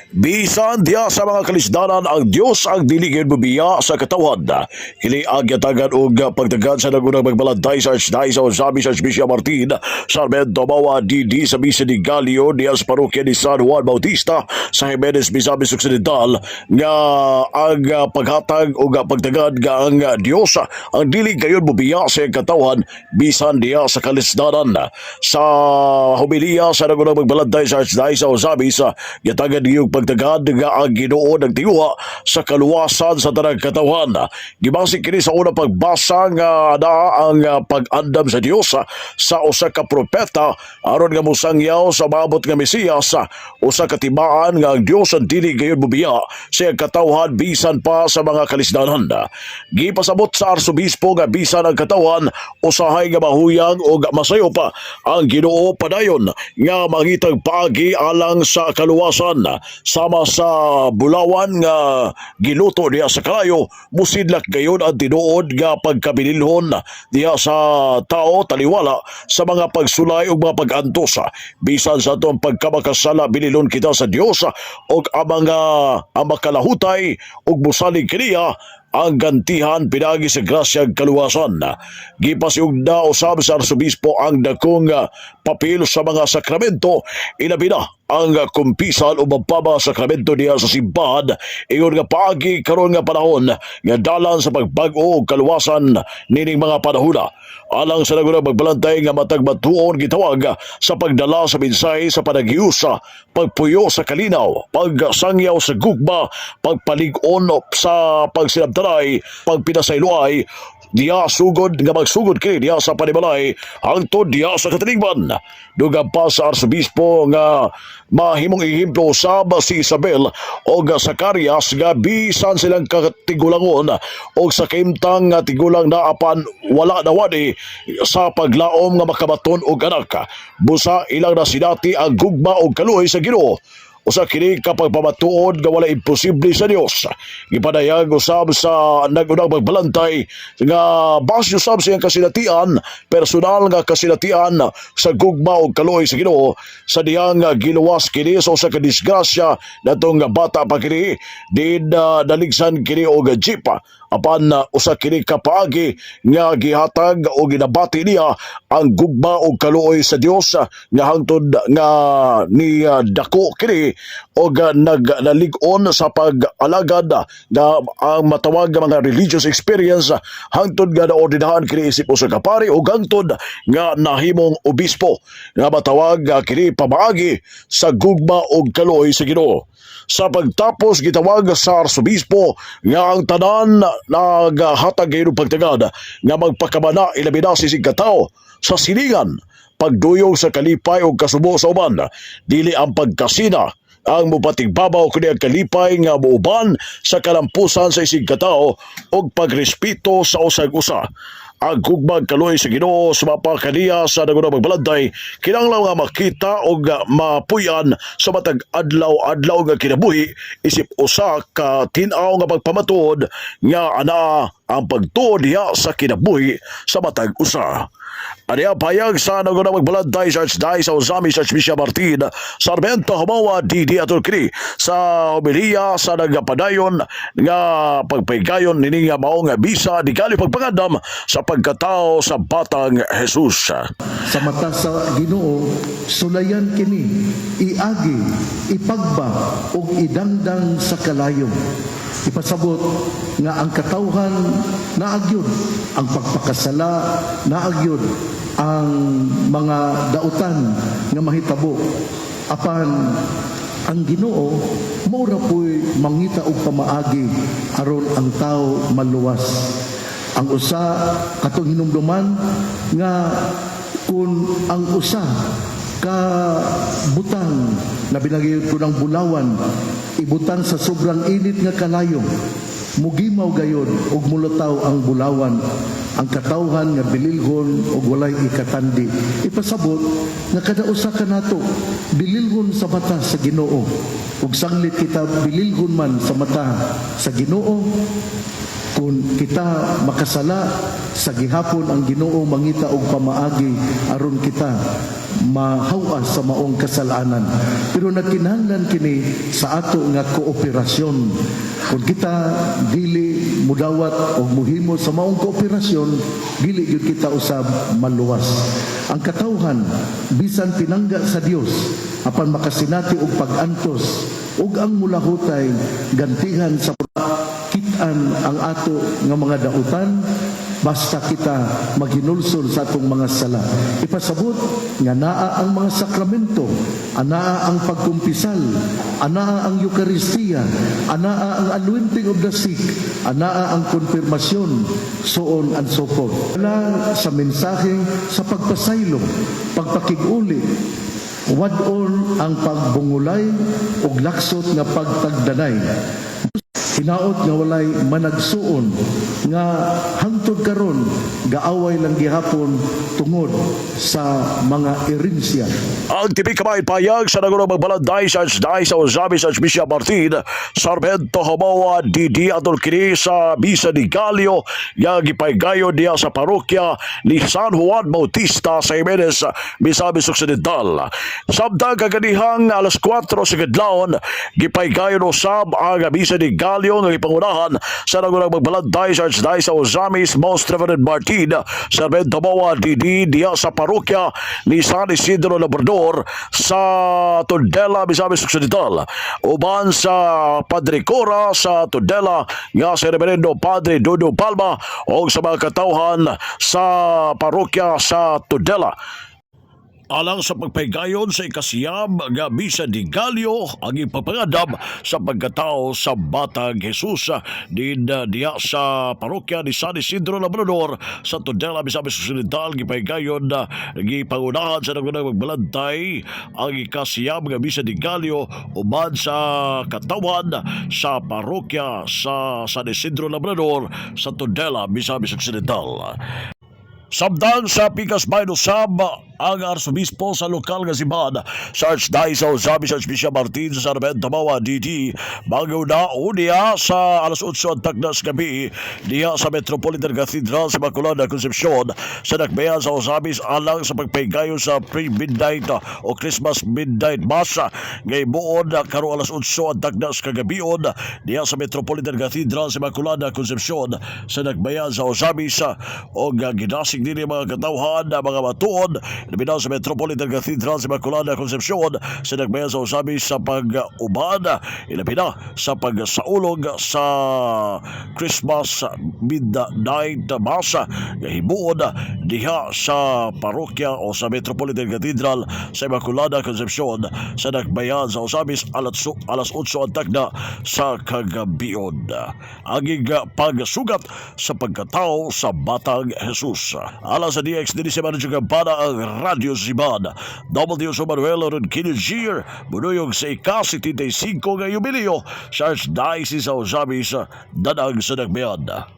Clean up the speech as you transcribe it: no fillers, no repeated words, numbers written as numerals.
Bisan diya sa mga kalisdanan, ang Dios ang dili gyud mobiya sa katawhan. Kini ang giatagan og pagdagan sa nagunang magbalantay sa Archdiocese of Ozamiz, Archbishop Martin Sarmiento Mawa DD, sa misa de Gallo diya sa parokya ni San Juan Bautista sa Jimenez, Misamis Occidental, nga ang paghatag og pagdagan nga ang Dios ang dili gayon mobiya sa iyang katawhan bisan diya sa kalisdanan. Sa homilya sa nagunang magbalantay sa Archdiocese of Ozamiz, giatagan niyong pagdagad nga ang Ginoo nagtinguha sa kaluwasan sa tanang katawhan. Gibase kini sa unang pagbasa nga naa ang pag-andam sa Dios sa usa ka propeta aron nga mosangyaw sa maabot nga Mesiyas, usa ka timaan nga ang Dios ang dili gayon mobiya sa iyang katawhan bisan pa sa mga kalisdanan. Gipasabot sa arsobispo nga bisan ang katawhan usahay nga mahuyang o masayop, ang Ginoo padayon nga mangitag paagi alang sa kaluwasan, sama sa bulawan nga giluto diha sa kalayo, musidlak gayon ang tinuod nga pagkabililhon diha sa tao taliwala sa mga pagsulay ug mga pag-antos. Bisan sa atong pagkamakasala, bililon kita sa Dios ug ang mga ang makalahutay ug mosalig kaniya ang gantihan pinagi sa grasya ug kaluwasan. Gipasiugda usab sa arsobispo ang dakong papel sa mga sakramento, ilabi na ang kumpisal o mga sakramento diha sa simbahan, ingon nga paagi karon nga panahon nga dalan sa pagbag-o og kaluwasan nining mga panahona. Alang sa nagunang magbalantay nga matag matuon gitawag sa pagdala sa mensahe sa panaghiusa, pagpuyo sa kalinaw, pagsangyaw sa gugma, pagpalig-on sa pagsinabtanay, pagpinasayloay, diya sugod nga magsugod kini diya sa panimalay hangtod diya sa katilingban. Dugang pa sa arsobispo nga mahimong ehemplo usab si Isabel o Zacarias nga bisan silang katigulangon o sa kahimtang nga tigulang na, apan wala nawani sa paglaom nga makabaton og anak. Busa ilang nasinati ang gugma og kaluoy sa Ginoo. Usa kini ka pagpamatuod nga wala imposible sa Dios. Gipadayag usab sa nagunang magbalantay nga base usab sa iyang kasinatian, personal nga kasinatian sa gugma og kaluoy sa Ginoo, sa dihang giluwas kini sa usa ka disgrasya natong bata pa kini din naligsan kini og jeep, apan usa kini ka paagi nga gihatag o ginabati niya ang gugma og kaluoy sa Dios nga hangtod nga ni dako kini og nagnalig-on sa pag-alagad nga ang matawag nga mga religious experience, hangtod nga naordinahan kini isip usa ka pari ug hangtod nga nahimong obispo, nga matawag nga kini pamaagi sa gugma og kaluoy sa Ginoo. Sa pagtapos, gitawag sa arsobispo nga ang tanan naghatag gayon og pagtagad nga magpakamana, ilabi na sa katao sa silingan, pagduyog sa kalipay ug kasubo sa uban. Dili ang pagkasina ang mupatigbabaw kundi ang kalipay nga muuban sa kalampusan sa isig katao ug pagrespeto sa usag usa. Ang gugmag kaluoy sa Ginoo, sumapa kaniya sa nagunang magbalantay, kinahanglan nga makita og mapuy-an sa matag adlaw-adlaw nga kinabuhi isip usa ka tin-aw nga pagpamatuod nga anaa ang pagtuo diha sa kinabuhi sa matag usa. Aniya payag sa nagunang magbalantay sa Archdiocese sa Ozamiz, Archbishop Martin Sarmiento Jumawa DD atol kini sa homilya sa nagapadayon nga pagpaygayon nini nga maong misa de Gallo, pagpangandam sa pagkatao sa Batang Jesus. Sa mata sa Ginoo, sulayan kini, iagi, ipagba ug idangdang sa kalayo. Ipasabot nga ang katawhan naagyod ang pagpakasala, naagyod ang mga dautan nga mahitabo. Apan ang Ginoo mao ra po'y mangita og pamaagi aron ang tao maluwas. Ang usa katong hinumduman nga kung ang usa ka butang na binagayod ko ng bulawan ibutang sa sobrang init nga kalayo, mugimaw gayod ug mulutaw ang bulawan. Ang katawhan nga bililhon ug walay ikatandi, ipasabot nga kada usa kanato bililhon sa mata sa Ginoo, ug sanglit kita bililhon man sa mata sa Ginoo, kung kita makasala, sa gihapon ang Ginoo mangita og pamaagi aron kita mahawa sa maong kasalanan. Pero nagkinahanglan kini sa ato nga kooperasyon. Kung kita dili mudawat o muhimo sa maong kooperasyon, dili gyud kita usab maluwas. Ang katawhan bisan pinangga sa Dios, apan makasinati og pag-antos, ug ang mulahutay gantihan sa kitan ang ato nga mga dautan basta kita maghinulsol sa atong mga sala. Ipasabot nga naa ang mga sakramento, anaa ang pagkumpisal, anaa ang Eukaristiya, anaa ang anointing of the sick, anaa ang konfirmasyon, so on and so forth. Wala sa mensahe sa pagpasaylo, pagpakig-uli, wad-on ang pagbungulay ug laksot nga pagtagdanay. Hinaot nga walay managsuon nga hangtod karon gaaway lang gihapon tungod sa mga erensya. Ang tibi kamay payag sa nagunang magbalanday sa Archdiocese sa Ozamiz, Archbishop Martin Sarmiento Hamawa DD, atol kini sa Misa de Gallo nga gipaygayon diya sa parokya ni San Juan Bautista sa Jimenez, Misamis Occidental. Samtang kaganihang alas 4 sa kadlawon, gipaygayon usab ang Misa de Gallo nga gipangunahan sa nagunang magbalanday sa Archdiocese sa Ozamiz, Most Reverend Martin Sarmiento Hamawa DD, diya sa parokya ni San Isidro Labrador sa Tudela, Misamis Occidental. Uban sa Padre Cora sa Tudela nga si Reverendo Padre Dodo Palma o sa mga katawhan sa parokya sa Tudela. Alang sa pagpaygayon sa 9 nga Misa de Gallo ang ipapangandam sa pagkatao sa Batang Jesus din diya sa parokya ni San Isidro Labrador sa Tudela, Misamis Occidental, gipaygayon na gipangunahan sa nagunang magbalantay ang 9 nga Misa de Gallo uban sa katawan sa parokya sa San Isidro Labrador sa Tudela, Misamis Occidental. Samtang sa pikas may usab ang arsobispo sa lokal nga simbahan sa Archdiocese of Ozamiz, Archbishop Martin Sarmiento Hamawa DD, na niya sa alas 8 ang tagna sa gabi diya sa Metropolitan Cathedral sa Immaculada Concepcion sa Dakbayan sa Ozamiz alang sa pagpaygayon sa pre-midnight o Christmas Midnight Mass ngay buon karon alas 8 ang tagna sa kagabion diya sa Metropolitan Cathedral sa Immaculada Concepcion sa Dakbayan sa Ozamiz, o ginasig dinhi mga katawhan na mga matuod labi na sa Metropolitan Cathedral sa Immaculada Concepcion sa Dakbayan sa Ozamiz sa pag-uban, ilabi na sa pagsaulog sa Christmas Midnight Mass nga himuon diha sa parokya o sa Metropolitan Cathedral sa Immaculada Concepcion sa Dakbayan sa Ozamiz alas 8 ang tagna sa kagabion. Agig pagsugat sa pagkatao sa Batang Jesus. Alang sa DX dinhi sa Radyo Kampana, ang Radyo Siman. W. Manuel Ronquillo Jr. Munuyog sa ika-75 nga yubileo sa Archdiocese sa Ozamiz, Danang sa Dakbayan.